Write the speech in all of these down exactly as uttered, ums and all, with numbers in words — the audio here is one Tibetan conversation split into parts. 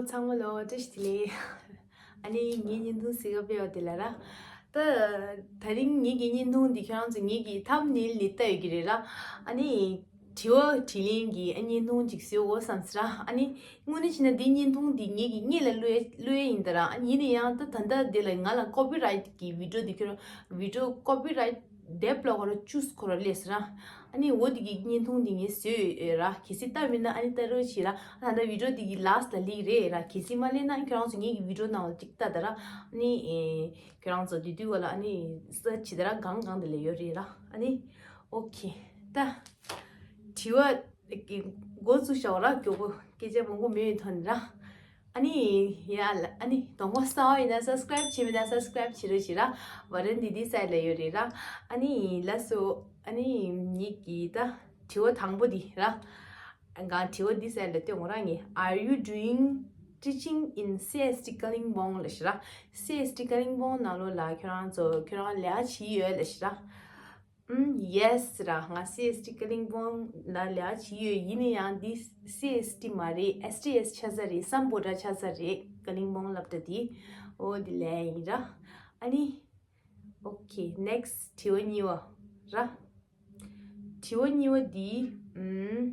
ཚང་མ་ལོ་བཀྲ་ཤིས་བདེ་ལེགས། ཨ་ནི་ངའི་བརྙན་ཐུང་གཟིགས་ག་ཕེབས་པ་དེ་ལ་ར། ད་དེ་རིང་ངེད་ཀྱི་བརྙན་ཐུང་འདི་ཁྱོད་རང་ཚོ་ངེད་ཀྱི་ཐམ་ནེལ་ལ་ལྟ་ཡོད་ཀྱི་རེད་ར། ཨ་ནི་དྲི་བ་དྲིས་ལན་གྱི་ཨ་བརྙན་ཐུང་ཅིག་བཟོས་འོ་བསམ་སི་ར། ཨ་ནི་དངོས་གནས་བྱས་ན་འདི་བརྙན་ཐུང་འདི་ངེད་ཀྱི་སྔོན་ལ་བླུགས་ཡ་བླུགས་ཡ་ཡིན་ད་ར། ཨ་ནི་ཡིན་ན་ཡང་ད་ད་ལྟ་འདི་ལ་ང་ལ་ཀོ་པི་རའེ་ཊི་གི་བི་ཌི་ཡོ་འདི་ཁྱོད་རང་བི་ཌི་ཡོ་ཀོ་པི་རའེ་ཊི་དེབ་ལ་ཁོ་ར་ཅུས་ཁོ་ར་སླེབས་སི་ར། ཨ་ནི་འོ་འདི་གི་བརྙན་ཐུང་འདི་ངས་བཟོས་ཡོད་ར། གལ་སྲིད་ལྟ་མིན་ན་ཨ་ནི་ལྟ་རོགས་བྱེད་ར། ད་ལྟ་བི་ཌི་ཡོ་འདི་གི་ལཱསི་ལ་སླེབས་རེད་ར། གལ་སྲིད་མ་སླེབས་ན་ཁྱོད་རང་ཚོ་ངེད་ཀྱི་བི་ཌི་ཡོ་ནང་ལ་ཅིག་ལྟ་ད་ར། ཨ་ནི་ཨེ། ཁྱོད་རང་ཚོ་དེ་དུས་བ་ལ་ཨ་ནི་སར་ཆི་ད་ར་གང་གང་དེ་ལ་ཡོད་རེད་ར། ཨ་ནི་ཨོ་ཁེ། ད་དྲི་བ་འགོ་བཙུགས་བཞག་ར། མགྱོགས་པོ་སྐད་ཆ་མང་པོ་མེད་ཐོན་ར། ཨ་ནི་ཡ་ལ་ཨ་ནི་གདོང་པ་སང་བ་ཡིན་ན་སབ་སི་ཀ་རའིབ་བྱེད་མི་ད་སབ་སི་ཀ་རའིབ་བྱེད་རོགས་བྱེད་ར། བ་རན་དི་དི་སའིཌ་ལ་ཡོད་རེད་ར། ཨ་ནི་ལགས་སོ། ཨ་ནི་ངེད་ཀྱི་ད་དྲི་བ་དང་པོ་འདི་ར། ང་དྲི་བ་འདི་སའིཌ་ལ་སྟོན་འོ་ར། ངས། Are you doing teaching in C S T Kalimpong ལབ་ཤི་ར། C S T Kalimpong ནང་ལོགས་ལ་ཁྱོད་རང་ཚོ་ཁྱོད་རང་ལས་ཀ་བྱེད་ཡོད་ལབ་ཤི་ར། ཨུམ། ཡེས་ར། ང་C S T Kalimpong ལ་ལས་ཀ་བྱེད་ཡོད། ཡིན་ན་ཡང་འདི་C S T མ་རེད། S T S ཆགས་ས་རེད། སམ་བྷོ་ཊ་ཆགས་ས་རེད། Kalimpong སློབ་གྲྭ་འདི། འོ་འདི་ལས་ཡིན་ར། ཨ་ནི་ཨོ་ཁེ། ནེགསི་དྲི་བ་གཉིས་པ་ར། དྲི་བ་གཉིས་པ་འདི། ཨུམ།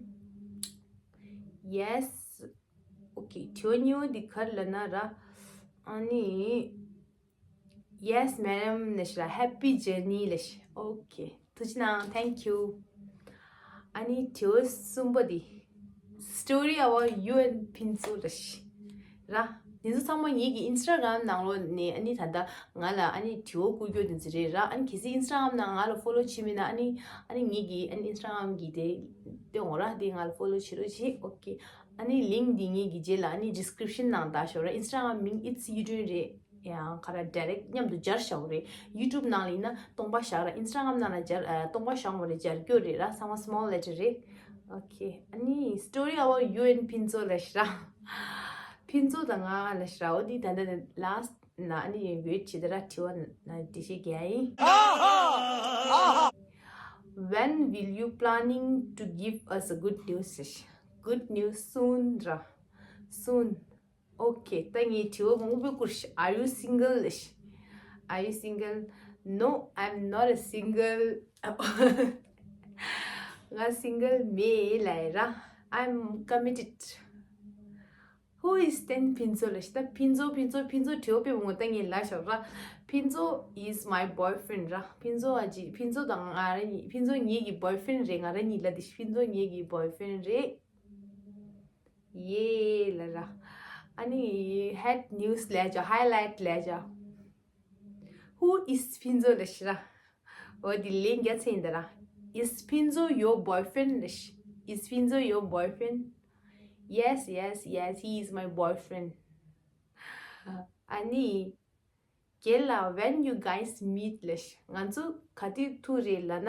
ཡེས། ཨོ་ཁེ། དྲི་བ་གཉིས་པ་འདི་ག་རེ་ལབ་ན་ར། ཨ་ནི། Yes, madam ལབ་ཤི་ར། Happy journey ལབ་ཤི། ཨོ་ཁེ། ཐུགས་རྗེ་གནང་། Thank you. ཨ་ནི་དྲི་བ་གསུམ་པ་འདི། Story about you and ཕུན་ཚོགས་ལབ་ཤི་ར། འདི་ཚོ་ཚང་མ་ངེད་ཀྱི་ཨིན་སི་ཊ་གྷ་རམ་ནང་ལོགས་ནས་ཨ་ནི་ད་ལྟ་ང་ལ་ཨ་ནི་དྲི་བ་བསྐུར་རྒྱུ་འདི་ཚོ་རེད་ར། ཨ་ནི་གལ་སྲིད་ཨིན་སི་ཊ་གྷ་རམ་ནང་ང་ལ་ཕོ་ལོ་བྱེད་མིན་ན་ཨ་ནི་ཨ་ནི་ངེད་ཀྱི་ཨ་ནི་ཨིན་སི་ཊ་གྷ་རམ་གྱི་དེ་སྟོན་འོ་ར། དེ་ང་ལ་ཕོ་ལོ་བྱེད་རོགས་བྱེད། ཨོ་ཁེ། ཨ་ནི་ལིངཀ་འདི་ངེད་ཀྱི་རྗེས་ལ་ཨ་ནི་ཌི་སི་ཀི་རིབ་ཤན་ནང་བཏགས་ཤོག་ར། ཨིན་སི་ཊ་གྷ་རམ་མིང་ཨིཊ་ཡུ་ཊུན་རེད། ཡང་ག་ར་ཌའི་རེཀ་མཉམ་དུ་སྦྱར་བཞག་རེད། ཡུ་ཊུབ་ནང་ལ་ཡིན་ན་སྟོང་པ་བཞག་ར། ཨིན་སི་ཊ་གྷ་རམ་ནང་ལ་སྦྱར་ཨ་སྟོང་པ་བཞག་མ་རེད། སྦྱར་རྒྱུ་རེད་ར། ཚང་མ་སི་མོལ་ལེ་ཊར་རེད། ཨོ་ཁེ། ཨ་ནི་Story about you and ཕུན་ཚོགས་ལབ་ཤི་ར། ཕུན་ཚོགས་དང་ང་ལབ་ཤི་ར། འོ་འདི་ད་ལྟ་ནི་ལཱསི་ན་ཨ་ནི་ཝེ་ཊི་བྱེད་ད་ར། དྲི་བ་ན་འགྲེལ་བཤད་རྒྱག་ཡིན། When will you planning to give us a good news? Good news soon ར། Soon. ཨོ་ཁེ། ད་ངས་དྲི་བ་མང་པོ་བསྐུར་ཤི། Are you single ལབ་ཤི། Are you single? No, I'm not a single. ང་སིང་གལ་མེད་ལབ་ཡ་ར། I'm committed. Who is then ཕུན་ཚོགས་ལབ་ཤི། ད་ཕུན་ཚོགས་ཕུན་ཚོགས་ཕུན་ཚོགས་དྲི་བ་དཔེ་མང་པོ་ད་ངས་ལབ་ཤག་ར། ཕུན་ཚོགས་is my boyfriend ར། ཕུན་ཚོགས་ཨ་ཅི་ཕུན་ཚོགས་དང་ང་ར་གཉིས། ཕུན་ཚོགས་ངེད་ཀྱི་boyfriend རེད། ང་ར་གཉིས་ལབ་དེ་ཤི། ཕུན་ཚོགས་ངེད་ཀྱི་boyfriend རེད། ཡེ་ལ་ར། ཨ་ནི་head news ལབ་ཅོ། Highlight ལབ་ཅོ། Who is ཕུན་ཚོགས་ལབ་ཤི་ར། འོ་དེ་ལན་རྒྱག་ཚེ་ཡིན་ད་ར། Is ཕུན་ཚོགས your boyfriend ལབ་ཤི། Is ཕུན་ཚོགས your boyfriend? Yes, yes, yes, he is my boyfriend. ཨ་ནི། རྒན་ལགས། When you guys meet ལབ་ཤི། ང་ཚོ་ག་དུས་ཐུག་རེད་ལབ་ན།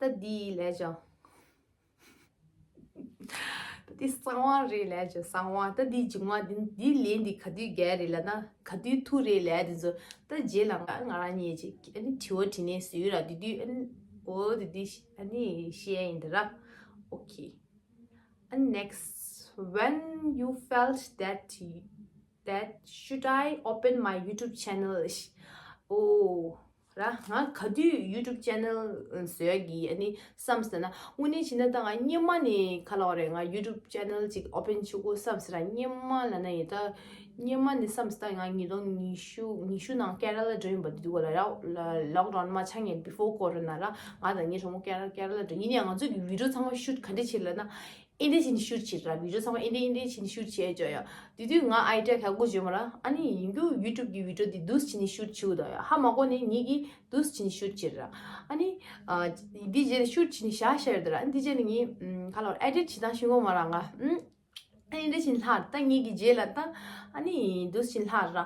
ད་འདི་ལབ་ཅོ། ད་འདི་གསང་བ་རེད་ལབ་ཅོ། གསང་བ། ད་འདི་མཇུག་མ་འདི་འདི་ལན་འདི་ག་དུས་རྒྱག་རེད་ལབ་ན། ག་དུས་ཐུག་རེད་ལབ་དེ་ཚོ། ད་རྗེས་ལ་ང་ང་རང་གཉིས་ཅིག་ཨ་ནི་དྲི་བ་དྲིས་ནས་བཟོས་ར། དེ་དུས་ཨ་ནི་འོ་དེ་དུས་ཨ་ནི་བཤད་ཡ་ཡིན་ད་ར། Okay. And next, when you felt that that should I open my YouTube channel? Oh ར། ང་ག་དུས་YouTube channel བཟོ་ཡ་གི་ཨ་ནི་བསམ་ཟེར་ན། དངོས་གནས་བྱས་ན་ད་ང་སྔོན་མ་ནས་ག་ལབ་རེད། ང་YouTube channel ཅིག་open བྱེད་དགོས་བསམ་ཟེར་ར། སྔོན་མ་ལབ་ན་ཡིན་ད། སྔོན་མ་ནས་བསམ་ཟེར་ད། ང་ཉིས་སྟོང་ཉི་ཤུ་ཉི་ཤུ་ནང་ཀེ་ར་ལ་འགྲོ་ཡིན་པ། དེ་དུས་ག་ལ་ར་ལོག་ཌའུན་མ་ཆགས་ཉིན་before corona ར། ང་དང་ངའི་གྲོགས་མོ་ཀེ་ར་ཀེ་ར་ལ་འགྲོ་ཡིན་ཡང་ང་ཚོ་གི་video ཚང་མ་shoot ག་འདྲས་བྱེད་ལབ་ན། ཨེ་འདྲས་བྱས་ནས་shoot བྱེད་ར། video ཚང་མ་ཨེ་འདྲས་ཨེ་འདྲས་བྱས་ནས་shoot བྱེད་ཅོ་ཡ། དེ་དུས་ང་idea ག་གོ་བྱོས་མ་ར། ཨ་ནི་ཡིན་རྒྱུ་YouTube གི་video འདི་འདུག་བྱས་ནས་shoot བྱེད་འདུག་ཡ། ཧ་མ་གོ་ནས་ངེད་ཀྱིས་འདུག་བྱས་ནས་shoot བྱེད་ར། ཨ་ནི་ཨ་འདི་རྗེས་shoot བྱས་ནས་བཞག་བཞག་ཡོད་ར། ཨ་ནི་འདི་རྗེས་ནས་ངས་ཨམ་ག་ལབ་edit བྱེད་སྟངས་ཤེས་གོ་མ་ར་ང་། ཨམ་ཨ་ནི་འདི་བྱས་ནས་ལྷག་ད་ངེད་ཀྱི་རྗེས་ལ་ད་ཨ་ནི་འདུག་བྱས་ནས་ལྷག་ར།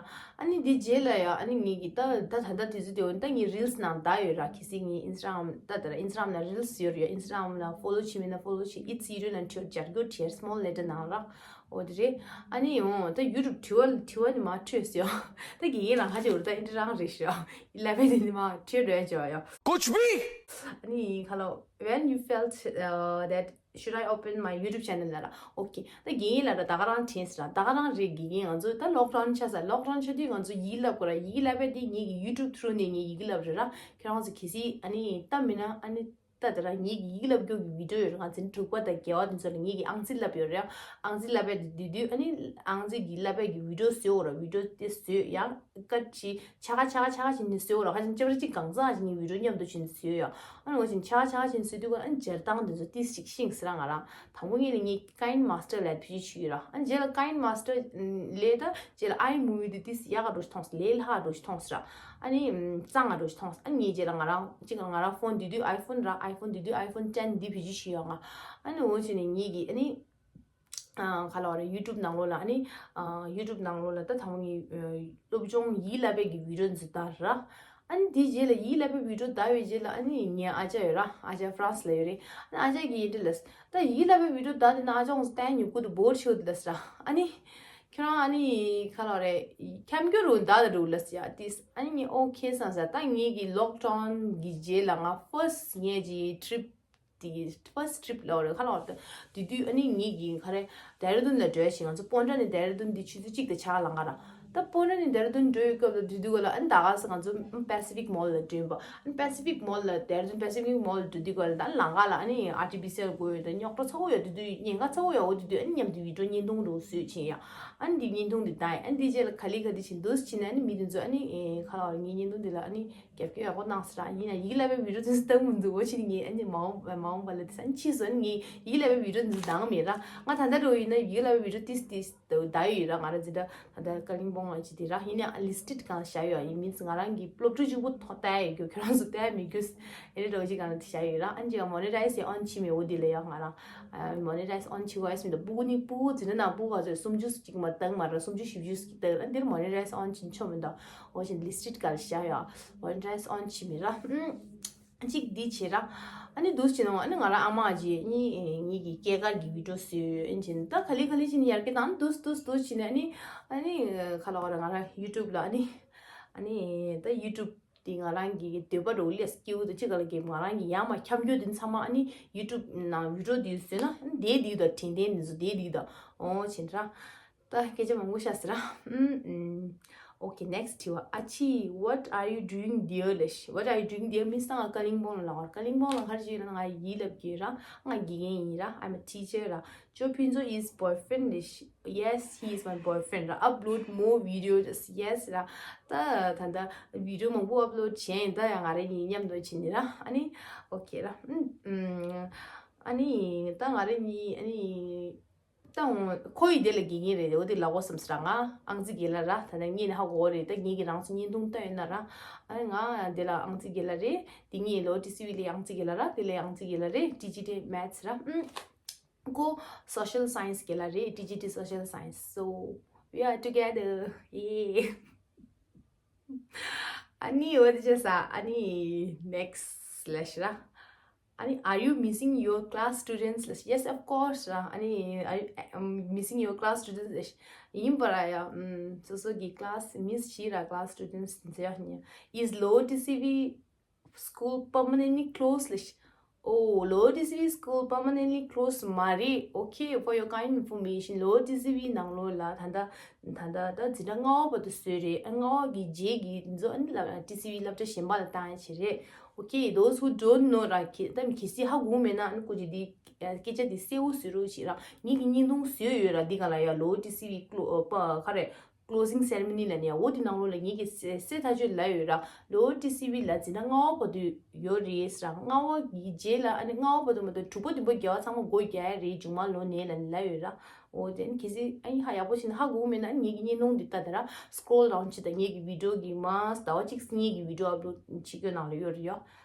ཨ་ནི་འདི་རྗེས་ལ་ཡ་ཨ་ནི་ངེད་ཀྱི་ད་ད་ད་ད་དུས་ཚོད་དེ་འོན་ད་ངའི་reels ནང་ད་ཡོད་ར། གལ་སྲིད་ངའི་Instagram ད་ད་ར་Instagram ནང་reels ཡོད་ར། Instagram ལ་follow བྱེད་མིན་ན་follow བྱེད། ཨི་ཙི་ཡུ་ཊུབ་ནང་འཁྱོག་སྦྱར་རྒྱུ་བྲིས་small letter ནང་ར། འོ་དེ་རེད། ཨ་ནི་འོ་ད་YouTube དྲི་བ་དྲི་བ་ནི་མ་འཕྲོས་སོ། ད་དགེ་རྒན་རང་ཁ་ཅིག་འོ་ད་ཨེ་འདྲ་རང་རེད་ཤག་ལབ་པའི་དེ་ནི་མ་འཕྲོས་འགྲོ་ཡ་ཅོ་ཡ། कुछ भी ཨ་ནི་ག་ལབ། When you felt uh, that Should I open my YouTube channel ལབ་ར། Okay. ད་དགེ་རྒན་ལབ་ར། ད་ག་རང་དྲན་སོང་ར། ད་ག་རང་རེད། དགེ་རྒན་ང་ཚོ་ད་lockdown ཆགས་ས། lockdown ཆགས་དུས་ང་ཚོ་ཡིག་བསླབ་དགོས་ར། ཡིག་བསླབ་པ་དེ་ངེད་ཀྱི་YouTube through ནས་ངས་ཡིག་བསླབ་རེད་ར། ཁྱེད་རང་ཚོ་གལ་སྲིད་ཨ་ནི་ལྟ་མིན་ན་ཨ་ནི་ད་དེ་ར་ངེད་ཀྱི་ཡིག་བསླབ་རྒྱུ་གི་video ཡོད་ར། ང་འཛིན་དྲུག་པ་དང་བརྒྱད་པ་དེ་ཚོ་ལ་ངེད་ཀྱི་ཨང་རྩིས་བསླབ་ཡོད་ར། ཨང་རྩིས་བསླབ་པ་དེ་དུས་དུས་ཨ་ནི་ཨང་རྩིས་ཀྱི་བསླབ་པའི་གི་video བཟོས་འོ་ར། video དེ་བཟོས་ཡང་སྐད་ཅིག་ཆ་ག་ཆ་ག་ཆ་ག་བྱས་ནས་བཟོས་འོ་ར། ཁ་ཅིག་ཅབ་ར་གཅིག་གང་ཚང་བྱས་ནས་video མཉམ་དུ་བྱས་ནས་བཟོས་ཡོད། ཨ་ནི་འོ་བྱས་ནས་ཆ་ག་ཆ་ག་བྱས་ནས་བཟོས་དུས་ཀ་ཨ་ནི་སྦྱར་སྟངས་དེ་ཚོ་ཏིས་ཅིག་ཤེས་ཟེར་ར། ང་རང་དང་པོ་ངེད་ལ་ངས་KineMaster ལ་བེད་སྤྱོད་བྱས་ཡོད་ར། ཨ་ནི་རྗེས་ལ་KineMaster ལས་ད་རྗེས་ལ་iMovie དེ་ཏིས་ཡག་ག་འགྲོ་ཞིག་མཐོང་སོང་། ལས་སླ་ག་འགྲོ་ཞིག་མཐོང་སོང་ར། ཨ་ནི་གཙང་ང་འགྲོ་ཞིག་མཐོང་སོང་། ཨ་ནི་ངས་རྗེས་ལ་ང་རང་གཅིག་ང་རང་phone དེ་དུས་iPhone ར། iPhone དེ་དུས་iPhone ten འདི་བེད་སྤྱོད་བྱས་ཡོད་ང་། ཨ་ནི་འོ་བྱས་ནས་ངེད་ཀྱི་ཨ་ནི་ཨ་ག་ལ་བ་རེད། YouTube ནང་ལོགས་ལ་ཨ་ནི་ཨ་YouTube ནང་ལོགས་ལ་ད་དང་པོ་ངས་ཨ་སློབ་སྦྱོང་ཡིག་བསླབ་པའི་གི་video འདི་ལྟ་ར། ཨ་ནི་དེའི་རྗེས་ལ་ཡིག་བསླབ་པའི་video ལྟ་བའི་རྗེས་ལ་ཨ་ནི་ངའི་ཨ་ཅག་ཡོད་ར། ཨ་ཅག་France ལ་ཡོད་རེད། ཨ་ནི་ཨ་ཅག་གིས་འདི་ལབ། ད་ཡིག་བསླབ་པའི་video ལྟ་དེ་ན་ཨ་ཅག་ངོ་ཚ་ལྟ་ཉོ་གུ་དུ་bore ཆེ་བོ་འདི་ལབ་ར། ཨ་ནི་ཁྱོད་རང་ཨ་ནི་ག་ལ་བ་རེད། འཁྱམ་རྒྱུ་རུ་འདའ་ད་རུ་ལབ་ཡ་ཏིས། ཨ་ནི་ངས་okay བསམ་ས། ད་ངེད་ཀྱི་lockdown གི་རྗེས་ལ་ང་first ངེད་ཀྱི་trip དེ་first trip ལ་བ་རེད། ག་ལ་བ་རེད། དེ་དུས་ཨ་ནི་ངེད་ཀྱི་ག་རེ་ཌེ་ར་ཌུན་ལ་འགྲོ་ཡ་ཞིག་ང་ཚོ་སྤོན་ཊ་ནས་ཌེ་ར་ཌུན་འདི་ཆུ་ཚོད་གཅིག་དང་ཕྱེད་ཀ་ལམ་ཁ་ར། ད་སྤོན་ཊ་ནས་ཌེ་ར་ཌུན་འགྲོ་ཡི་སྐབས་ལ་དུས་དུས་ག་ལ་ཨ་ནི་ད་ག་ས་ང་ཚོ་Pacific Mall ལ་འགྲོ་ཡིན་པ། ཨ་ནི་Pacific Mall ལ་ཌེ་ར་ཌུན་Pacific Mall འགྲོ་དུས་ག་ལ་ད་ལམ་ཁ་ལ་ཨ་ནི་ཨར་ཊི་བི་སེལ་དགོས་ཡོད། ད་རྙོག་དྲ་ཚ་བོ་ཡོད། དུས་དུས་ཉེན་ཁ་ཚ་བོ་ཡོད། འོ་དུས་དུས་ཨ་ནི་མཉམ་དུ་video བརྙན་ཐུང་རུ་བཟོས་ཕྱིན་ཡ། ཨ་ནི་འདི་བརྙན་ཐུང་འདི་ད་ཨ་ནི་འདི་རྗེས་ལ་ག་ལེ་ག་དེ་བྱིན་འདུག་བྱིན་ནས་ཨ་ནི་མི་དེ་ཚོ་ཨ་ནི་ཨེ་ག་ལ་བ་ངའི་བརྙན་ཐུང་འདི་ལ་ཨ་ནི་རྒྱབ་སྐྱོར་ཡག་པོ་གནང་སོང་ར། ཡིན་ན་ཡིག་བསླབ་པའི་video དེ་ཚོ་བཏང་མི་འདུག་འོ་ཕྱིན་ངས་ཨ་ནི་མ་འོངས་མ་འོངས་པ་ལ་དེ་ཚོ་ཨ་ནི་ཕྱིས་སུ་ཨ་ནི་ངས་ཡིག་བསླབ་པའི་video དེ་ཚོ་བཏང་མེད་ར། ང་ད་ལྟ་འགྲོ་ཡིན་ན་ཡིག་བསླབ་པའི་video ཏིས་ཏིས་ད་ད་ཡོད་ར། ང་རང་འཛིན་གྲྭ་ད་ལྟ་ཀ་ལིང་པོང་ལ་ཅི་དེ་ར། ཡིན་ན་ཨ་listed གང་བཞག་ཡོད། ཡིན་མིན་ང་རང་གི་སློབ་ཕྲུག་གཅིག་པུ་ཐོག་ལྟ་ཡ་ཡོད་རྒྱུ། ཁྱོད་རང་ཚོ་ལྟ་ཡ་མེད་རྒྱུ། ཨེ་རེ་འདྲ་བོ་ཅིག་གང་ལ་དེ་བཞག་ཡོད་ར། ཨ་ནི་ཅིག་monetize on བྱས་མེད། འོ་དེ་ལ་ཡང་ང་རང་monetize on བྱེད་དགོས་ཨེ་མི་འདུག་སྤུ་གུ་ནི་སྤུ་གུ་འཛིན་གྲྭ་ནང་སྤུ་གུ་ག་ཚོད་སུམ་ཅུ་ཅིག་མ་བཏང་མ་ར། སུམ་ཅུ་བཞི་བཅུ་ཅིག་བཏང་ར། འདིར་monetize on བྱེད་ཆོག་མི་འདུག་འོ་བྱས་listed ག་ལ་བཞག་ཡོད། monetize on བྱས་མེད་ར། ཨུམ། གཅིག་འདི་བྱེད་ར། ཨ་ནི་འདུག་བྱེད་ན་ཨ་ནི་ང་རང་ཨ་མ་ཅིག་ནི་ངེད་ཀྱི་སྐྱེས་སྐར་གྱི་video བཟོས་ཡོད། ཨ་ནི་བྱས་ན་ད་ག་ལེ་ག་ལེ་བྱས་ནས་ཡར་རྒྱས་བཏང་འདུག་འདུག་འདུག་བྱས་ནས་ཨ་ནི་ཨ་ནི་ག་ལ་བ་ར་ང་རང་YouTube ལ་ཨ་ནི་ཨ་ནི་ད་YouTube དེ་ང་རང་གི་འདོད་པ་རོ་ལས་སྐྱེ་བོ་དང་གཅིག་ག་ལ་གེ་ང་རང་གི་ཡང་མ་འཁྱམ་རྒྱུ་དེ་ཚང་མ་ཨ་ནི་YouTube ནང་video དེ་བཟོས་ན་ཨ་ནི་དེ་དེ་དང་དྲན་རྟེན་དེ་ཚོ་དེ་དེ་དང་འོ་བྱས་ན་ར། ད་སྐད་ཆ་མང་པོ་བཤད་ཟེར་ར། ཨུམ། ཨུམ། Okay, next དྲི་བ། ཨ་ཕྱི། What are you doing there ལབ་ཤག What are you doing there means ད་ང་ཀ་ལིང་པོང་ལ་ལབ་པ་ར། ཀ་ལིང་པོང་ལ་ག་རེ་བྱེད་ཡོད་ལབ་ན་ང་ཡིག་བསླབ་ཀྱི་ཡོད་ར། ང་དགེ་རྒན་ཡིན་ར། I'm a teacher ར། ཅོ་ཕུན་ཚོགས་is boyfriend ལབ་ཤག Yes, he is my boyfriend ར། Upload more videos. Yes ར། ད་ད་ད་video མང་པོ་upload བྱས་ཡིན། ད་ཡང་ང་རང་གཉིས་མཉམ་དུ་བྱེད་ནི་ར། ཨ་ནི་okay ར། ཨུམ། ཨུམ། ཨ་ནི་ད་ང་རང་གཉིས་ཨ་ནི། ད་འོ་ཁོ་ཡི་དེ་ལ་དགེ་རྒན་རེད། འོ་དེ་ལབ་དགོས་བསམ་སོང་ར། ང་ཨང་རྩིས་དགེ་ལགས་ར། ད་ནི་ངས་ནི་ཧ་གོ་རེད། ད་ངེད་ཀྱི་རང་ཚོ་བརྙན་ཐུང་བལྟས་ཡོད་ན་ར། ཨ་ནི་ང་དེ་ལ་ཨང་རྩིས་དགེ་ལགས་རེད། དེ་ངས་ལོ་ཊི་སི་ཝི་ལ་ཨང་རྩིས་དགེ་ལགས་ར། དེ་ལ་ཨང་རྩིས་དགེ་ལགས་རེད། ཊི་ཇི་ཊི་maths ར། ཨུམ། ཁོ་social science དགེ་ལགས་རེད། ཊི་ཇི་ཊི་social science. So we are together. Yeah. ཨ་ནི་འོ་དེ་བྱས་ས། ཨ་ནི་next ལབ་ཤག་ར། ཨ་ནི་are you missing your class students ལབ་ཤག Yes, of course ར། ཨ་ནི་are you um, missing your class students ལབ་ཤག་ཡིན་པ་ར་ཡ། ཨམ། སོ་སོ་གི་class miss བྱས་ར། class students ཟེར་ཡ་ནི། Is ལོ་ཊི་སི་ཝི school permanently closed ལབ་ཤག Oh, ལོ་ཊི་སི་ཝི་school permanently closed མ་རེད། Okay, for your kind information ལོ་ཊི་སི་ཝི་ནང་ལོགས་ལ་ད་ལྟ་ད་ལྟ་ད་འཛིན་གྲྭ་ལྔ་པ་བར་དུ་བཟོས་རེད། ཨ་ལྔ་པ་གི་རྗེས་ཀྱི་འདི་ཚོ་ཨ་ནི་ལ་ཊི་སི་ཝི་སློབ་གྲྭ་གཞན་པ་ལ་བཏང་ཡ་བྱས་རེད། Okay, those who don't know ར། གལ་ད་གལ་སྲིད་ཧ་གོ་མེད་ན་ཨ་ནི་སྐུ་མཁྱེན་འདི་སྐད་ཆ་འདི་གསལ་བོ་བཟོ་རོགས་བྱེད་ར། ངེད་ཀྱི་བརྙན་ཐུང་བཟོས་ཡོད་ར། འདི་ག་ལ་ཡ་ལོ་ཊི་སི་ཝི་ཀློ་པ་ག་རེ། closing ceremony ལབ་ནས་འོ་དེ་ནང་ལོགས་ལ་ངེད་ཀྱིས་གསལ་གསལ་ཐག་ཆོད་ལབ་ཡོད་ར། ལོ་ཊི་སི་ཝི་ལ་འཛིན་གྲྭ་ལྔ་པ་བར་དུ་ཡོད་རེད་ཟེར་ར། ལྔ་པ་གི་རྗེས་ལ་ཨ་ནི་ལྔ་པ་བར་དུ་མ་གཏོགས་དྲུག་པ་བདུན་པ་བརྒྱད་པ་ཚང་མ་སྒོ་རྒྱག་ཡ་རེད། མཇུག་མ་ལོག་ནས་ལབ་ནས་ལབ་ཡོད་ར། འོ་དེ་ནི་གལ་སྲིད་ཨ་ནི་ཧ་ཡག་པོ་བྱས་ན་ཧ་གོ་མེད་ན་ངེད་ཀྱི་བརྙན་ཐུང་འདི་ལྟ་དེ་ར། scroll down བྱེད་དང་ངེད་ཀྱི་video གི་མ་ཟླ་བ་གཅིག་ངེད་ཀྱི་video upload བྱེད་རྒྱུ་ནང་ལ་ཡོད་རེད་ཡ།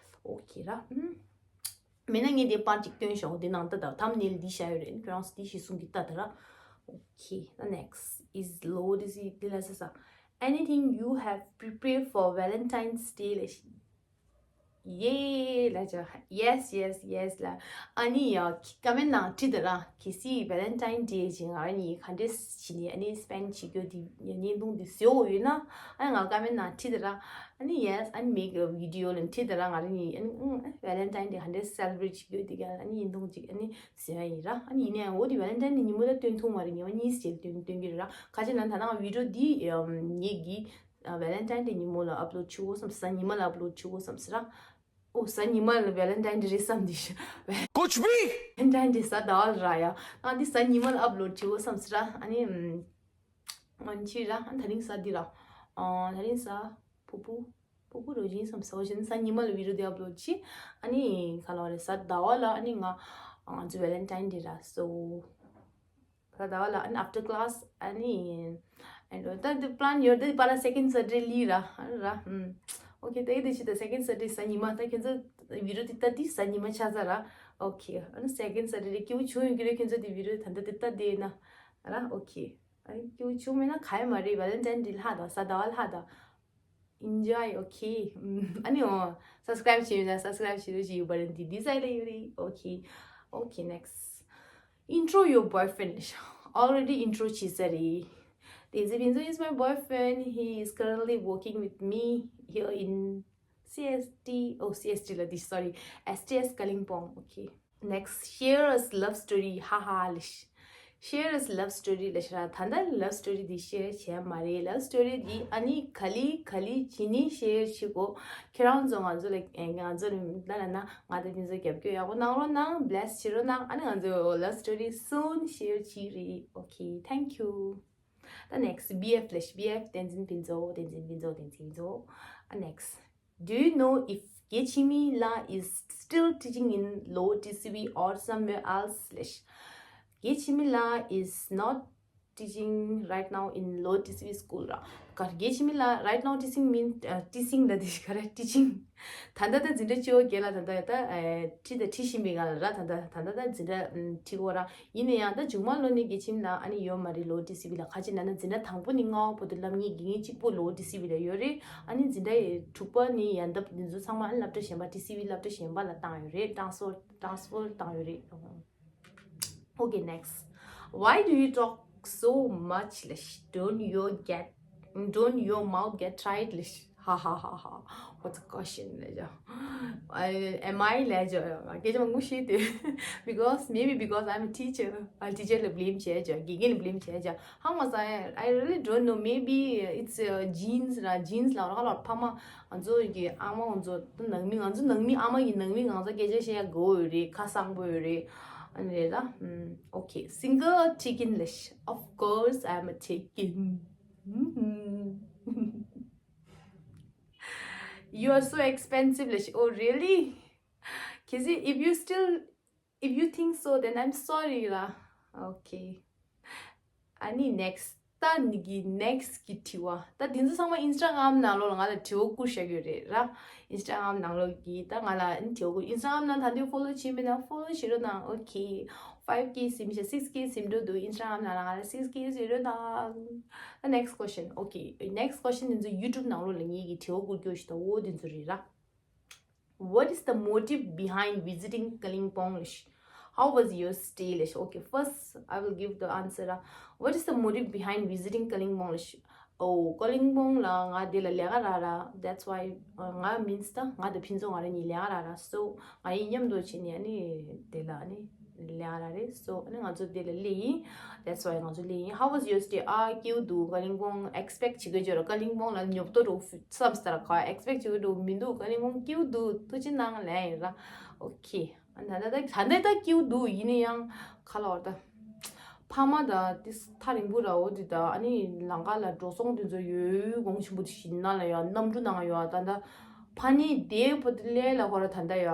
Okay ར། ཨུམ། མེད་ན་ངས་དེ་པར་གཅིག་སྟོན་ཤོག་དེ་ནང་ལྟ་དང་thumbnail འདི་བཞག་ཡོད་རེད། ཁྱོད་རང་ཚོ་འདི་གཞི་བཟུང་གི་ལྟ་དང་ར། Okay, the next is ལོ་ཊི་སི་ཝི་འདི་ལ་ས་ས། Anything you have prepared for Valentine's Day ལབ་ཤག་ཡེ་ལ་ཅོ། Yes, yes, yes ལ། ཨ་ནི་ཡ་ཀ་མེན་ནང་བྲིས་ད་ར། གལ་སྲིད་Valentine Day ཅིག་ང་རང་གཉིས་ག་འདྲས་བྱས་ནས་ཨ་ནི་spend བྱེད་རྒྱུ་དེ་བརྙན་ཐུང་དེ་བཟོ་འོས་ཡོད་ན། ཨ་ནི་ང་ཀ་མེན་ནང་བྲིས་ད་ར། ཨ་ནི་yes, ཨ་ནི་make a video ལ་བྲིས་ད་ར། ང་རང་གཉིས་ཨ་ནི་ཨུ་Valentine Day ག་འདྲས་celebrate བྱེད་རྒྱུ་དེ་ག་ཨ་ནི་བརྙན་ཐུང་ཅིག་ཨ་ནི་བཟོ་ཡ་ཡིན་ར། ཨ་ནི་ཡིན་ནའང་འོ་དེ་Valentine Day ཉིན་མོ་ལ་སྟོན་ཐུབ་མ་རེད། ཉི་མ་གཉིས་རྗེས་སྟོན་སྟོན་གྱི་རེད་ར། ག་ཅི་ན་ད་ནང་video འདི་ངེད་ཀྱིས་Valentine Day ཉིན་མོ་ལ་upload བྱེད་དགོས་བསམ། གཟའ་ཉི་མ་ལ་upload བྱེད་དགོས་བསམ་ཟེར་ར། ཨོ་གཟའ་ཉི་མ་ལ་Valentine Day རེད་བསམ། འདི་ཤི་Valentine Day གཟའ་ཟླ་བ་ལ་ར་ཡ། ཨ་འདི་གཟའ་ཉི་མ་ལ་upload བྱེད་དགོས་བསམ་ཟེར་ར། ཨ་ནི་ཨ་ནི་ཕྱིར་ར། ཨ་ད་རིང་གཟའ་འདི་ར། ཨ་ད་རིང་གཟའ་ཕུར་བུ། ཕུར་བུ་རོ་ཇིན་བསམ་ཟེར་བཞིན་གཟའ་ཉི་མ་ལ་video འདི་upload བྱེད། ཨ་ནི་ག་ལ་བ་རེད། གཟའ་ཟླ་བ་ལ་ཨ་ནི་ང་ང་ཚོ་Valentine Day ར། So གཟའ་ཟླ་བ་ལ་ཨ་ནི་after class ཨ་ནི་and ད་འདི་plan ཡོད། འདི་པ་ར་second Saturday ལི་ར་ར། ཨུམ། Okay ད་འདི་ཕྱི་ད་second Saturday གཟའ་ཉི་མ། ད་ཁྱེད་ཚོ་video འདི་ལྟ་འདི་གཟའ་ཉི་མ་ཆགས་ཚར་ར། Okay ཨ་ནི་second Saturday སྐྱིད་པོ་བྱུང་ཡོང་གི་རེད། ཁྱེད་ཚོ་འདི་video ད་ལྟ་འདི་ལྟ་བསྡད་ན་ར། Okay ཨ་ནི་སྐྱིད་པོ་བྱུང་མེད་ན་ག་ཡ་མ་རེད། Valentine འདི་ལྷག་དང་གཟའ་ཟླ་བ་ལྷག་དང་། Enjoy okay ཨ་ནི་ཨོ་subscribe བྱས་ཡོད་ན་subscribe བྱེད་རོགས་བྱེད། ཡོད་པ་རེད། འདི་འདི་སའི་ལ་ཡོད་རེད། Okay okay next intro your boyfriend. Already intro བྱས་ས་རེད། Tenzin Pinzo is my boyfriend. He is currently working with me here in C S T. Oh, C S T ལ་འདི་sorry, S T S Kalimpong. Okay next share us love story. ཧ་ཧ་ལ་ཤི། Share us love story ལ་ཤི་ར། ད་ལྟ་love story འདི་share བྱས་མ་རེད། Love story འདི་ཨ་ནི་ག་ལེ་ག་ལེ་བྱས་ནས་share བྱེད་དགོས། ཁྱེད་རང་ཚོ་ང་ཚོ་ལ་ང་ཚོ་ལ་ན་ང་ད་ཕན་ཚུན་རྒྱབ་སྐྱོར་ཡག་པོ་གནང་རོགས་གནང་། Bless བྱེད་རོགས་གནང་། ཨ་ནི་ང་ཚོ་love story soon share བྱེད་རེད། Okay thank you. ད་next B F ལ་ཤི། B F Tenzin Pinzo, Tenzin Pinzo, Tenzin Pinzo. ཨ་next Do you know if Gechimi La is still teaching in Lower T C V or somewhere else? ལ་ཤི། Gechimi La is not teaching right now in Lower T C V school ར། ག་རེ་Gechimi La right now teaching mean uh, teaching ལ་འདི་ག་རེ་teaching ད་ལྟ་ད་འཛིན་གྲྭ་བཅུ་པ་བརྒྱད་ལ་ད་ལྟ་ད་ཁྲིད་ད་ཁྲིད་བཞིན་པའི་སྒང་ལ་ར། ད་ལྟ་ད་ལྟ་ད་འཛིན་གྲྭ་ཁྲིད་གོ་ར། ཡིན་ན་ཡང་ད་མཇུག་མ་ལོ་ནས་Gechimi La ཨ་ནི་ཡོད་མ་རེད། Lower T C V ལ། ག་ཅི་ན་ན་འཛིན་གྲྭ་དང་པོ་ནས་ལྔ་པ་བར་དུ་སློབ་གཉེར་དགེ་རྒན་གཅིག་པོ་Lower T C V ལ་ཡོད་རེད། ཨ་ནི་འཛིན་གྲྭ་ཡི་དྲུག་པ་ནས་ཡ་འདབ་འདི་ཚོ་ཚང་མ་ཨ་ནི་སློབ་གྲྭ་གཞན་པ་T C V སློབ་གྲྭ་གཞན་པ་ལ་བཏང་ཡོད་རེད། transfer transfer བཏང་ཡོད་རེད། Okay next. Why do you talk so much ལ་ཤི། Don't you get, don't your mouth get tired ལ་ཤི། ཧ་ཧ་ཧ་ཧ། What's the question ལ་ཇ། I am I ལ་ཇ། སྐད་ཆ་མང་པོ་ཤི་དེ། Because maybe because I'm a teacher. ཨ་teacher ལ་blame བྱས་ཇ། དགེ་རྒན་ལ་blame བྱས་ཇ། How much I I really don't know. Maybe it's uh, genes ར། genes ལ་ར་ལ་ཕ་མ་ང་ཚོ་གི་ཨ་མ་ང་ཚོ་ནང་མི་ང་ཚོ་ནང་མི་ཨ་མ་གི་ནང་མི་ང་ཚོ་སྐད་ཆ་བཤད་ཡ་དགའ་བོ་ཡོད་རེད། ཁ་གསང་པོ་ཡོད་རེད། ཨ་ནི་རེད་ད། Okay, single or taken ལ་ཤི། Of course I'm a taken. You are so expensive ལ་ཤི། Oh really? གལ་སྲིད if you still if you think so then I'm sorry ར། Okay. ཨ་ནི་next. ད་ནི་གི་next གི་དྲི་བ། ད་འདི་ཚོ་ཚང་མ་Instagram ནང་ལོགས་ལ་ང་ལ་དྲི་བ་བསྐུར་བཞག་ཡོད་རེད་ར། Instagram ནང་ལོགས་ཀྱི་ད་ང་ལ་ཨ་ནི་དྲི་བ་བསྐུར། Instagram ནང་ད་འདི་follow བྱས་མེད་ན་follow བྱེད་རོགས་གནང་། Okay five K ཟིན་ཤག six K ཟིན་འགྲོ་འདུག Instagram ནང་ལ་ང་ལ་six K ཟིན་རོགས་གནང་། ད་next question. Okay next question འདི་ཚོ་YouTube ནང་ལོགས་ལ་ངེད་ཀྱི་དྲི་བ་བསྐུར་རྒྱུ་ཞིག་ད། འོ་འདི་ཚོ་རེད་ར། What is the motive behind visiting Kalimpong ལ་ཤི། How was your stay ལ་ཤི། Okay first I will give the answer. What is the motive behind visiting Kalimpong ལ་ཤི། Oh Kalimpong ལ་ང་དེ་ལ་ལས་ཀ་རག་ར། That's why ང་means ད་ང་དང་ཕུན་ཚོགས་ང་རང་གཉིས་ལས་ཀ་རག་ར། So ང་ཡིས་མཉམ་དུ་བྱས་ནས་ཨ་ནི་དེ་ལ་ཨ་ནི་ལས་ཀ་རག་རེད། So ཨ་ནི་ང་ཚོ་དེ་ལ་སླེབས་ཡིན། That's why ང་ཚོ་སླེབས་ཡིན། How was your stay? ཨ་སྐྱིད་པོ་འདུག Kalimpong expect བྱེད་ཀྱི་ཡོད་ར། Kalimpong ལ་ཉོབ་ཏོ་འགྲོ་བསམ་སྟེ་ར་ག་expect བྱེད་ཀྱི་འགྲོ་མི་འདུག Kalimpong སྐྱིད་པོ་འདུག་ཐུགས་རྗེ་གནང་ལན་ཡིན་ར། Okay ད་ད་ད་ད་ད་སྐྱིད་པོ་འདུག་ཡིན་ན་ཡང་ག་ལ་བར་ད་ཕ་མ་ད་དེ་ཐག་རིང་པོ་ར། འོ་དེ་ད་ཨ་ནི་ལམ་ཁ་ལ་འགྲོ་སོང་དེ་ཚོ་ཡོད་གོང་ཆེན་པོ་དེ་ཞིག་ན་ལ་ཡ་གནམ་གྲུ་ནང་ཡོད། ད་ད་ཕ་ནི་དེ་བོ་དེ་ལས་ལ་ཧོ་ར་ད་ད་ཡ་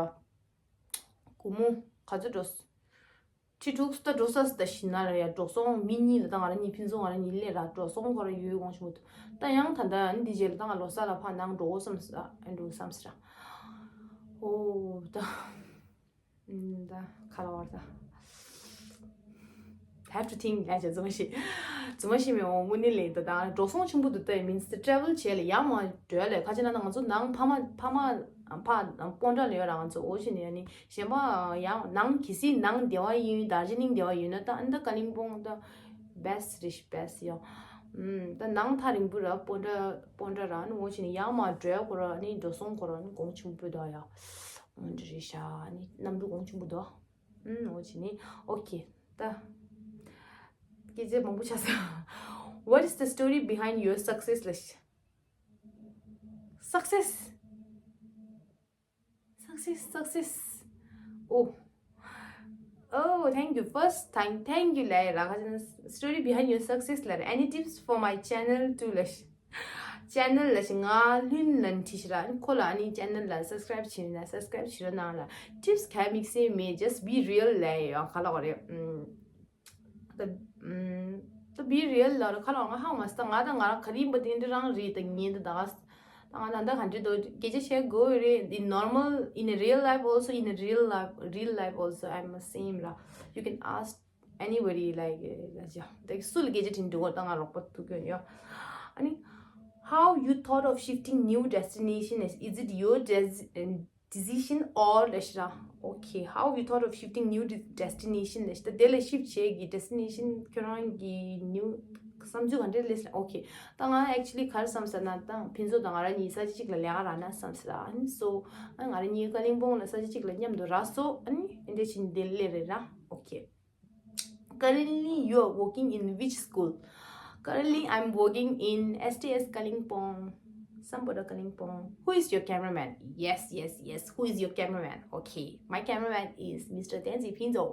སྒོར་མོ་ག་ཚོད་འགྲོ། ཁྲི་དྲུག་ད་འགྲོ་ས་ད་ཞིག་ན་ར་ཡ་འགྲོ་སོང་མི་གཉིས་ལ་ད་ང་རང་གཉིས་ཕུན་ཚོགས་ང་རང་གཉིས་ལས་ར་འགྲོ་སོང་ཁོ་ར་ཡོད་གོང་ཆུང་ད་ཡང་ད་ད་འདི་རྗེས་ལ་ད་ང་ལོ་གསར་ལ་ཕར་ནང་འགྲོ་འོ་བསམ་ས་ཨ་འགྲོ་བསམ་ས་ར། ཨོ་ད་ད་ག་ལ་བར་ད་have to think ལ་ཇ་རྫུན་མ་ཤི་རྫུན་མ་ཤི་མི་འོང་དངོས་གནས་ལས་ད་ད་འགྲོ་སོང་ཆེན་པོ་འདུག་ད་means travel བྱས་ལ་ཡ་མ་འགྲོ་ལས་ཁ་ཅིག་ན་ད་ང་ཚོ་ནང་ཕ་མ་ཕ་མ། ཕ་སྤོན་ཊ་ལ་ཡོད་ར་ང་ཚོ། འོ་བྱས་ནས་ཨ་ནི་གཞན་པ་ཡང་ནང་གལ་སྲིད་ནང་སྡེ་བ་ཡིན། དར་ཇི་ལིང་སྡེ་བ་ཡོད་ན་ད་ཨ་ནི་ད་ཀ་ལིམ་པོང་ད་བྷེ་སི་ཊི་རེད་ཤག་བྷེ་སི་ཊི་ཡོ། ཨུམ། ད་ནང་ཐག་རིང་པོ་ར་སྤོན་ཊ་སྤོན་ཊ་ར། ཨ་ནི་འོ་བྱས་ནས་ཡར་མར་འགྲོ་ཡ་ཁོ་ར་ཨ་ནི་འགྲོ་སོང་ཁོ་ར་ཨ་ནི་གོང་ཆེན་པོ་ད་ཡ། འོ་འདྲ་རེད་ཤག་ཨ་ནི་གནམ་གྲུ་གོང་ཆེན་པོ་ད། ཨུམ། འོ་བྱས་ནས་ཨོ་ཁེ། ད་སྐད་ཆ་མང་པོ་ཆགས་སོང་། What is the story behind your success ལབ་ཤག Success. Success, success. Oh. Oh, thank you. First, thank, thank you ལབ་ར། ག་ཅི་ན་story behind your success ལབ་ར། Any tips for my channel too ལབ་ཤག channel ལབ་ཤག་ང་ལྷུན་ལན་ཁྲི་ཤི་ར། ཁོ་ལ་ཨ་ནི་channel ལ་subscribe བྱེད་ན་subscribe བྱེད་རོགས་གནང་ལ། Tips ག་མིག་སེ་མེད། Just be real ལབ་ཡོད་ག་ལ་ག་རེད། ཨུམ། ད་ཨུམ། ད་be real ལབ་ར། ཁ་ལོ་ང་ཧ་མ་སི་ད་ང་དང་ང་རང་ག་རེ་ཡིན་པ་དེ་འདྲ་རང་རེད། ད་ངན་ད་ད་ག་ད་ང་ད་ད་ག་འདྲ་དོ་སྐད་ཆ་བཤད་དགོས་རེད། In normal, in a real life also, in a real life, real life also, I'm the same ར། You can ask anybody like ལ་ཅི་ད་སུ་ལ་སྐད་ཆ་དྲིས་འདུག་གོ་ད་ང་རོགས་པ་ཐུག་གྱོན་ཡོད། ཨ་ནི། How you thought of shifting new destination? Is, is it your des- decision or ལབ་ཤག་ར། Okay, how you thought of shifting new de- destination ལབ་ཤག་ད་དེ་ལ་shift བྱེད་ཀྱི་destination ཁྱོད་རང་གི་new བསམ་ཚུལ་ག་འདྲ་ལས་ལ། Okay, ད་ང་actually ག་རེ་བསམ་ཟེར་ན་ད་ཕུན་ཚོགས་དང་ང་རང་གཉིས་ས་ཆ་གཅིག་ལ་ལས་ཀ་རག་ན་བསམ་ཟེར་ར། ཨ་ནི་so ཨ་ང་རང་གཉིས་ཀ་ལིང་པོང་ལ་ས་ཆ་གཅིག་ལ་མཉམ་དུ་རག་སོ། ཨ་ནི་ཨེ་འདྲ་ཞིག་འདི་ལས་རེད་ར། Okay. Currently, you are working in which school? Currently, I'm working in S T S Kalimpong. Samboda Kalimpong. Who is your cameraman? Yes, yes, yes. Who is your cameraman? Okay. My cameraman is Mister Tenzi Pinzo.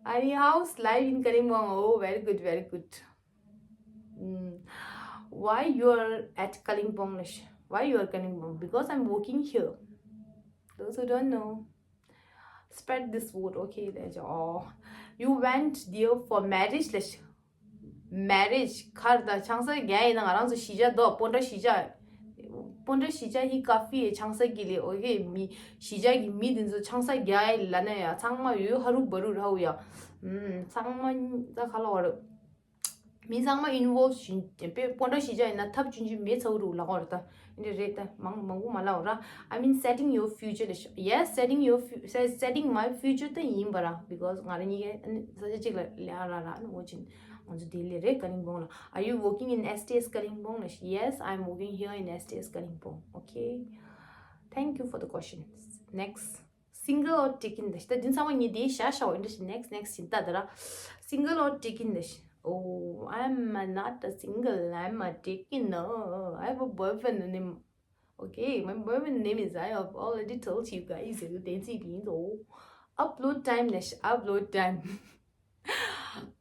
Are you house live in Kalimpong? Oh, very good, very good. Mm. Why you are at Kalimpong? Why you are Kalimpong? Because I'm working here. Those who don't know. Spread this word, okay? ལབ་ཅིག Oh, you went there for marriage ལབ་ཅིག Marriage གར་དང་ཆང་ས་རྒྱག་ཡིན་ན་ང་རང་ཚོ་གཞིས་ཆགས་དོ་སྤོན་ཊ་གཞིས་ཆགས། སྤོན་ཊ་གཞིས་ཆགས་ཧི་ཀ་ཧྥེ་ཆང་ས་གི་ལས་okay མི་གཞིས་ཆགས་ཀྱི་མི་དེ་ཚོ་ཆང་ས་རྒྱག་ཡིན་ལབ་ན་ཡ་ཚང་མ་ཡོད་ཧ་རུ་བ་རུ་ར་ཧུ་ཡ། ཚང་མ་ད་ག་ལ་བ་རུ། མི་ཚང་མ་involve བྱིན་པས་སྤོན་ཊ་གཞིས་ཆགས་ཡིན་ན་ཐབས་ཆུང་ཆུང་མེད་ཚ་བོ་རུ་ལ་གོ་ར་ད། འདི་རེད་ད་མང་མང་པོ་མ་ལབ་ར། I mean setting your future ལ་ཤོ- Yes, setting your fu- se- setting my future ད་ཡིན་པ་ར། Because ང་རང་གཉིས་ཀ་ས་ཆ་གཅིག་ལ་ལས་ཨ་ར་ར་ཨ་ནི་འོ་ཅིན་ང་ཚོ་དེ་ལས་རེད་ཀ་ལིང་པོང་ལ། Are you working in S T S Kalimpong ལ། Yes, I'm working here in S T S Kalimpong. Okay. Thank you for the questions. Next. Single or taken ལ་ཤི་ད་དེ་ཚང་མ་ངས་དེ་བཞག་བཞག་འོ་འདྲ་ཞིག next next ཞིག་ད་ད་ར། Single or taken ལ་ཤི Oh, I'm not a single, I'm a taken. No, I have a boyfriend. Okay, my boyfriend name is I have already told you guys. Upload time ལ་ཤི upload time.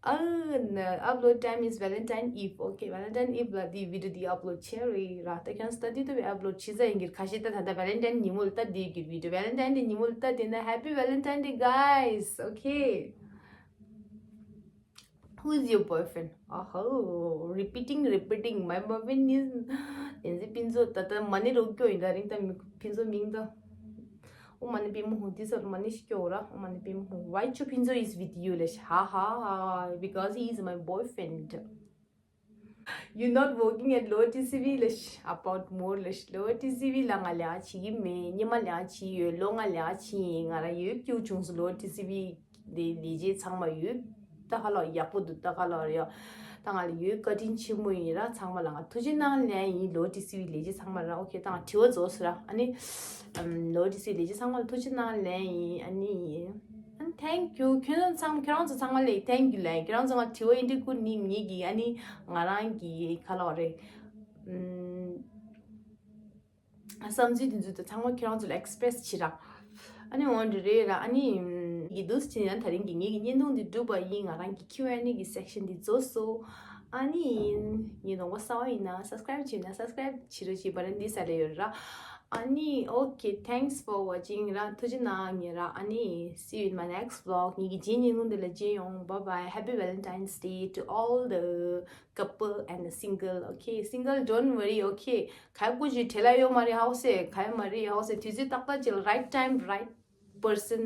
ཨ་ན། Upload time is Valentine Eve. Okay, Valentine Eve ལ་དེ་video དེ་upload བྱས་རེད་ར། ད་ཁྱོད་study དུ་བས་upload བྱེད་ས་ཡིན་གྱི་ཁ་ཤས་ད་ད་ད་Valentine ཉིན་མོ་ལ་ད་དེ་གི་video Valentine Day ཉིན་མོ་ལ་ད་དེ་ན། Happy Valentine Day, guys. Okay. Who is your boyfriend? Oh, repeating, repeating. My boyfriend is ཨེན་ཟི་ཕུན་ཚོགས། ད་ད་མ་ཎི་རོགས་སྐྱོ་ཡིན་ད་རིང་ད་མི་ཕུན་ཚོགས་མིང་ད། ཨོ་མ་ཎི་པད་མ་ཧཱུྃ། འདི་ཚོ་མ་ཎི་ཤི་སྐྱོ་ར། ཨོ་མ་ཎི་པད་མ་ཧཱུྃ། Why Chu Pinzo is with you ལ་ཤི་ཧ་ཧ་ཧ། Because he is my boyfriend. You not working at Lower T C V ལ་ཤི about more ལ་ཤི Lower T C V ལ་ང་ལས་ཀ་བྱེད་ཀྱི་མེད། སྔོན་མ་ལས་ཀ་བྱེད་ཡོད། ལོ་ལྔ་ལས་ཀ་བྱེད་ཡིན། ང་རང་ཡོད་སྐྱིད་བྱུང་སོང་། Lower T C V དེ་ལས་བྱེད་ཚང་མ་ཡོད། ད་ག་ལ་ཡག་པོ་འདུག་ད་ག་ལ་ཡ། ད་ང་ལ་ཡོད་བཀའ་དྲིན་ཆེན་མོ་ཡིན་ར། ཚང་མ་ལ་ང་ཐུགས་རྗེ་གནང་ལན་ཡིན། Lower T C V ལས་བྱེད་ཚང་མ་ར། Okay, ད་ང་དྲི་བ་རྫོགས་སོང་ར། ཨ་ནི་ཨམ་Lower T C V ལས་བྱེད་ཚང་མ་ལ་ཐུགས་རྗེ་གནང་ལན་ཡིན། ཨ་ནི་ཨ་ནི་thank you. ཁྱོད་རང་ཚང་ཁྱོད་རང་ཚོ་ཚང་མ་ལ་thank you ལན། ཁྱོད་རང་ཚོ་ང་དྲི་བ་ཨིན་དྲི་བཀུར་ནི་ངེད་ཀྱི་ཨ་ནི་ང་རང་གི་ག་ལ་བ་རེད། ཨམ། བསམ་ཚུལ་དེ་ཚོ་ཚང་མ་ཁྱེད་རང་ཚོ་ལ་express བྱེད་ར། ཨ་ནི་འོ་འདྲ་རེད་ར། ཨ་ནི་ཡི་འདུག་སེ་བྱས་ན་ད་རིང་གི་ངེད་ཀྱི་བརྙན་ཐུང་འདི་གྲུབ་པ་ཡིན། ང་རང་གི་Q and A གི་section འདི་རྫོགས་སོང་། ཨ་ནི་ངའི་གདོང་པ་གསར་པ་ཡིན་ན་subscribe བྱས་ན་subscribe བྱེད་རོགས་བྱེད་པ་ར། འདི་ས་ལ་ཡོད་ར། ཨ་ནི okay, thanks for watching ར། ཐུགས་རྗེ་གནང་ངེད་ར། ཨ་ནི see you in my next vlog. ངེད་ཀྱི་རྗེས་བརྙན་ཐུང་འདི་ལ་མཇལ་ཡོང་། Bye bye, happy Valentine's Day to all the couple and the single. Okay, single, don't worry. Okay, ག་ཡ་ཀུ་ཅི་བྲེལ་ལ་ཡོད་མ་རེད། ཧའོ་སེ་ག་ཡ་མ་རེད། ཧའོ་སེ་དུས་ཚོད་ཏག་ཏག་ཅིག་right time, right person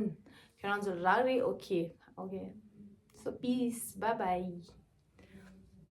ཁྱོད་རང་ཚོ་རག་རེད། Okay, okay, so peace, bye bye.